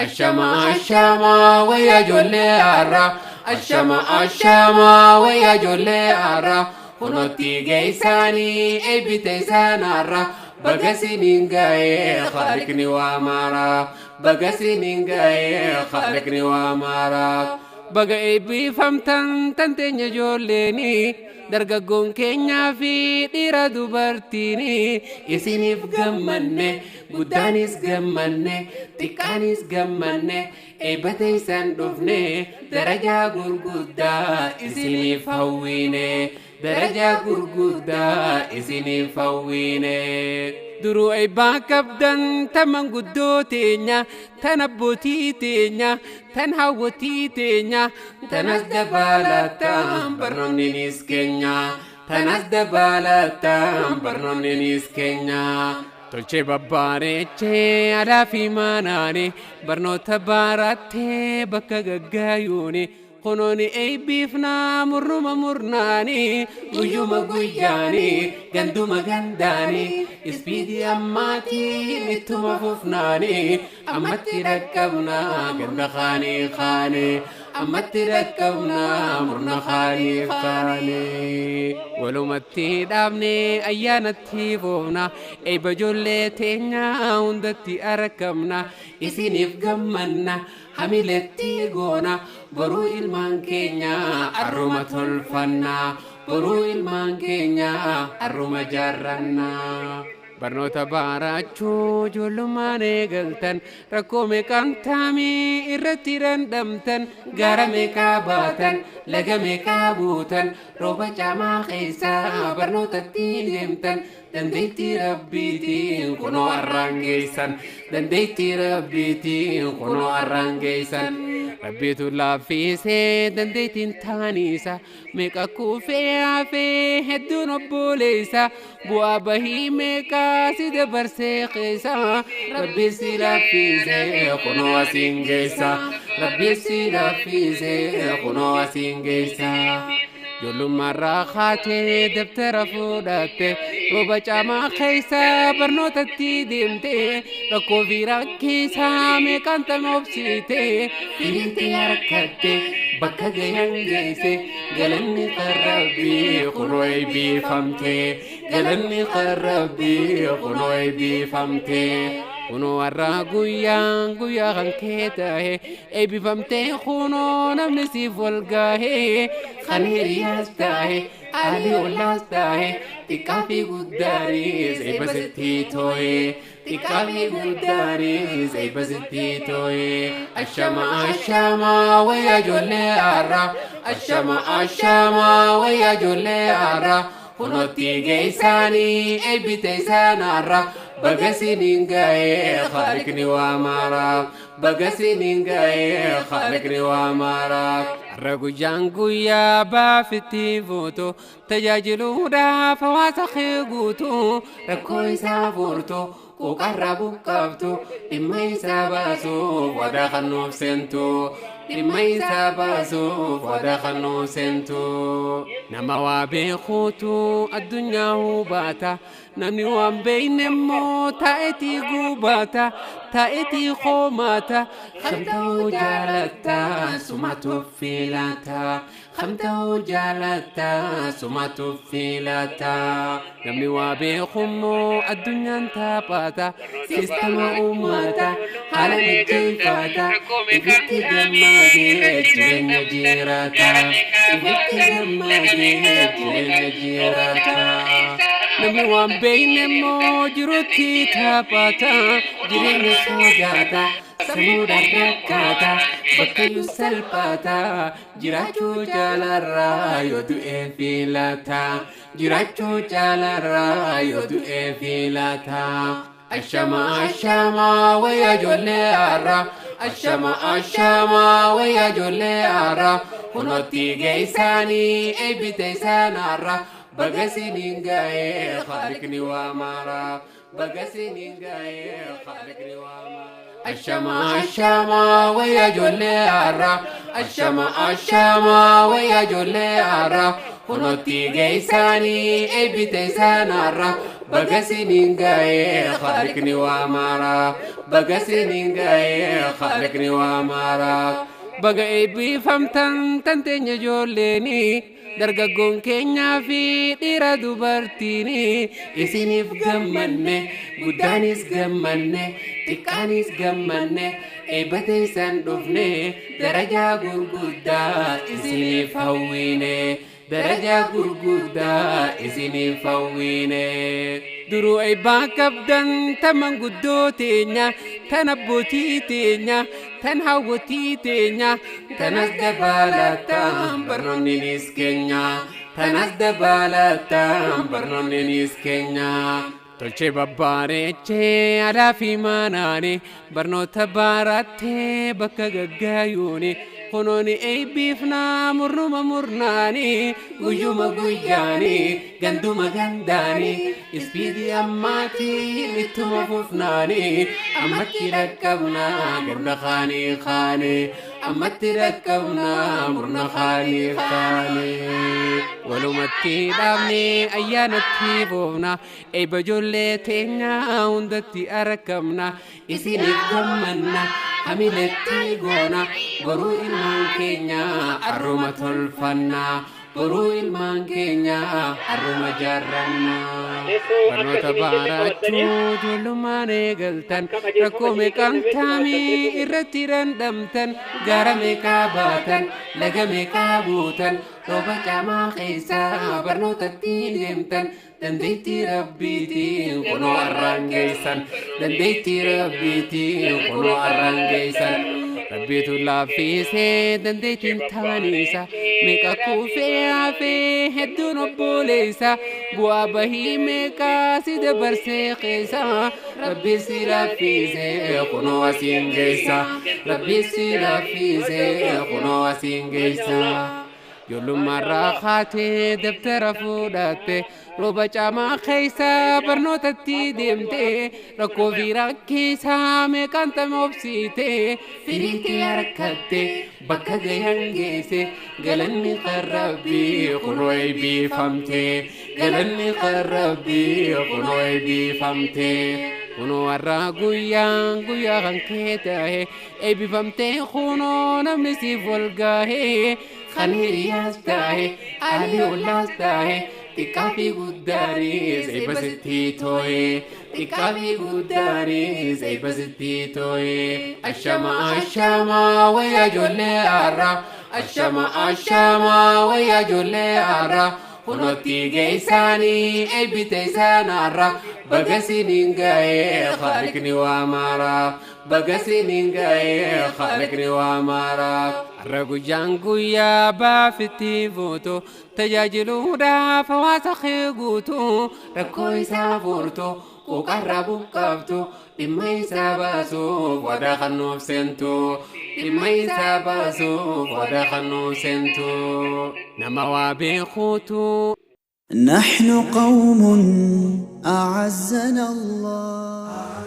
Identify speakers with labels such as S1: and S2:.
S1: Ashama ashama wayya ijoollee har'a. Ashama ashama wayya ijoollee har'a. Kunotti geessaanii eebbite isaan har'a. Baga siniin ga'ee khaliqni waa maara. Baga siniin ga'ee khaliqni waa maara. Baga eebbifamtan tan teenya ijoolleeni. Dargaggoon keenyaa fi dhiira dubartiini. Isiniif gammanne, guddaanis gammanne, xiqqaanis gammanne, eebba teessan dhufne, darajaa gurguddaa isiniif hawwine, darajaa gurguddaa isiniif hawwine. Duruu eebbaa qabdan tan manguddoo teenya, tan abbootii teenya, tan hawwatii teenya, tanas dabalataan barnoonninis keenya, tanas dabalataan barnoonninis keenya. Tolchee babbareechee alaa fi manaane, barnoota barattee bakka gaggaayuuni. Kunooni eebbiifnaa murnuma murnaani, guyyuma guyyaani, ganduma gandaani, ispiidii ammaatiin ittuma fufnaani, ammatti dhaqqabnaa ganda kaanii kaane, ammatti dhaqqabnaa murna kaanii kaane. Walumatti dhaabne ayyaanatti foofna, eebba ijoollee teenyaa hundatti argamna, isiniif gammanna, hamiletti goona, boruu ilmaan keenya arruma tolfanna, boruu ilmaan keenya arruma jaarranna. Barnoota barachuu ijoollummaan eegaltan, rakkoo meeqaan taamii irratti dhandhamtan, gaara meeqaa baatan, laga meeqaa buutan, rooba caamaa keessaa barnootatti deemtan, dandeettii rabbiitiin kunoo har'aan geessan, dandeettii rabbiitiin kunoo har'aan geessan. Rabbiitu laaffisee dandeettiin taaniisa, meeqa kuufee hafee hedduun obboleessa, bu'aa bahii meeqaa si dabarsee keessa, Rabbi si laaffisee kunoo asiin geessa, Rabbi si laaffisee kunoo asiin geessa. Ijoollummaarraa kaatee dabtara fudhatte, rooba caamaa keessa barnootatti deemte, rakkoo fi rakkisaa meeqaan tamoobsite, firiinte harkatte, bakka gahan geesse, galanni kan Rabbii kunoo eebbifamte, galanni kan Rabbii kunoo eebbifamte. Kunoo har'a guyyaan guyyaa kan kee tahe, eebbifamtee kunoo namni siif wal gahe, kan hiriyaas tahe, haalli ollaas tahe, xiqqaa fi guddaanis eebba sitti too'e, xiqqaa fi guddaanis eebba sitti too'e. Ashama ashama wayya ijoollee har'a, ashama ashama wayya ijoollee har'a, kunotti geessaanii eebbite isaan har'a. Baga siniin ga'ee khaliqni waa maara, baga siniin ga'ee khaliqni waa maara. Har'a guyyaan guyyaa baafitti fuutu, tajaajiluudhaaf hawaasa kee guutu, rakkoo isaa furtu, quuqarraa buqqaaftu, dhimma isaa baasuuf wadaa kan nuuf seentu, dhimma isaa baasuuf wadaa kan nuuf seentu. Nama waa beekuutu addunyaa hubata, namni waan beekne immoo taa'eetii gubata, taa'eetii koomata. Kam ta'uu jaalatta sumatu filata, kam ta'uu jaalatta sumatu filata. Namni waa beeku immoo addunyaan taphata, siistama uummata haala mijjeeffata, ifitti gammadee jireenya jiraata, ifitti gammadee jireenya jiraata. Namni waan beekne immoo jirutti taphata, jireenya sodaata, sammuudhaan rakkaata, bakkayyuu salphaata, jiraachuu jaalarraa yoo du'ee filata, jiraachuu jaalarraa yoo du'ee filata. Ashama ashama wayya ijoollee har'a, ashama ashama wayya ijoollee har'a, kunotti geessaanii eebbite isaan har'a. Baga siniin ga'ee khaliqni waa maara, baga siniin ga'ee khaliqni waa maara. Ashama ashama wayya ijoollee har'a, ashama ashama wayya ijoollee har'a, kunotti geessaanii eebbite isaan har'a. Baga siniin ga'ee khaliqni waa maraa. Baga siniin ga'ee khaliqni waa maraa. Baga eebbifamtan tan teenya ijoolleeni dargaggoon keenyaa fi dhiira dubartiini isiniif gammanne, guddaanis gammanne, xiqqaanis gammanne, eebba teessan dhufne, darajaa gurguddaa isiniif hawwine, darajaa gurguddaa isiniif hawwine. Duruu eebbaa qabdan tan manguddoo teenya, tan abbootii teenya, tan hawwatii teenya, tanas dabalataan barnoonninis keenya, tanas dabalataan barnoonninis keenya. Tolchee babbareechee alaa fi manaani barnoota barattee bakka gaggaayuuni kunooni eebbiifnaa murnuma murnaani guyyuma guyyaani ganduma gandaani ispiidii ammaatiin ittuma fufnaani ammatti dhaqqabnaa ganda kaanii kaane, ammatti dhaqqabnaa murna kaanii kaane. Walumatti dhaabnee ayyaanatti boofna, eebba ijoollee teenyaa hundatti argamna, isiniif gammanna, hamiletti goona, boruu ilmaan keenya arruma tolfanna, boruu ilmaan keenya arruma jaarranna. Barnoota barachuu ijoollummaan eegaltan, rakkoo meeqaan taamii irratti dhandhamtan, gaara meeqaa baatan, laga meeqaa buutan, rooba caamaa keessaa barnootatti deemtan, dandeettii rabbiitiin kunoo arraan geessan, dandeettii rabbiitiin kunoo arraan geessan. Rabbiitu laaffisee dandeettiin taanisa, meeqa kuufee hafee hedduun obboleessa, bu'aa bahii meeqaa si dabarsee keessa, rabbi si laaffisee kunoo asiin geessa, rabbi si laaffisee kunoo asiin geessa. Ijoollummaarraa kaatee dabtara fuudhatte, rooba caamaa keessa barnootatti deemte, rakkoo fi rakkisaa meeqaan obsite, firiitti harkatte, bakka gahan geesse, galanni kan rabbii kunoo eebbifamte, galanni kan rabbii kunoo eebbifamte. Kunoo har'a guyyaan guyyaa kan kee ta'e, eebbifamtee kunoo namni siif wal gahe, kan hiriyaas ta'e alii ollaas ta'e, xiqqaa fi guddaanis eebba sitti too'e, xiqqaa fi guddaanis eebba sitti too'e. Ashama ashama wayyaa ijoollee har'a, ashama ashama wayyaa ijoollee har'a, kunootti geessaanii eebbite isaan har'a. Baga siniin ga'ee khaliqni waa maraa, baga siniin ga'ee khaliqni waa maraa. Har'a guyyaan guyyaa baafitti fuutu, tajaajiluudhaaf hawaasa kee guutu, rakkoo isaa furtu, quuqarraa buqqaaftu, dhimma isaa baasuuf wadaa kan nuuf seentu, dhimma isaa baasuuf wadaa kan nuuf seentu, nama waa beekuutu.
S2: نحن قوم أعزنا الله.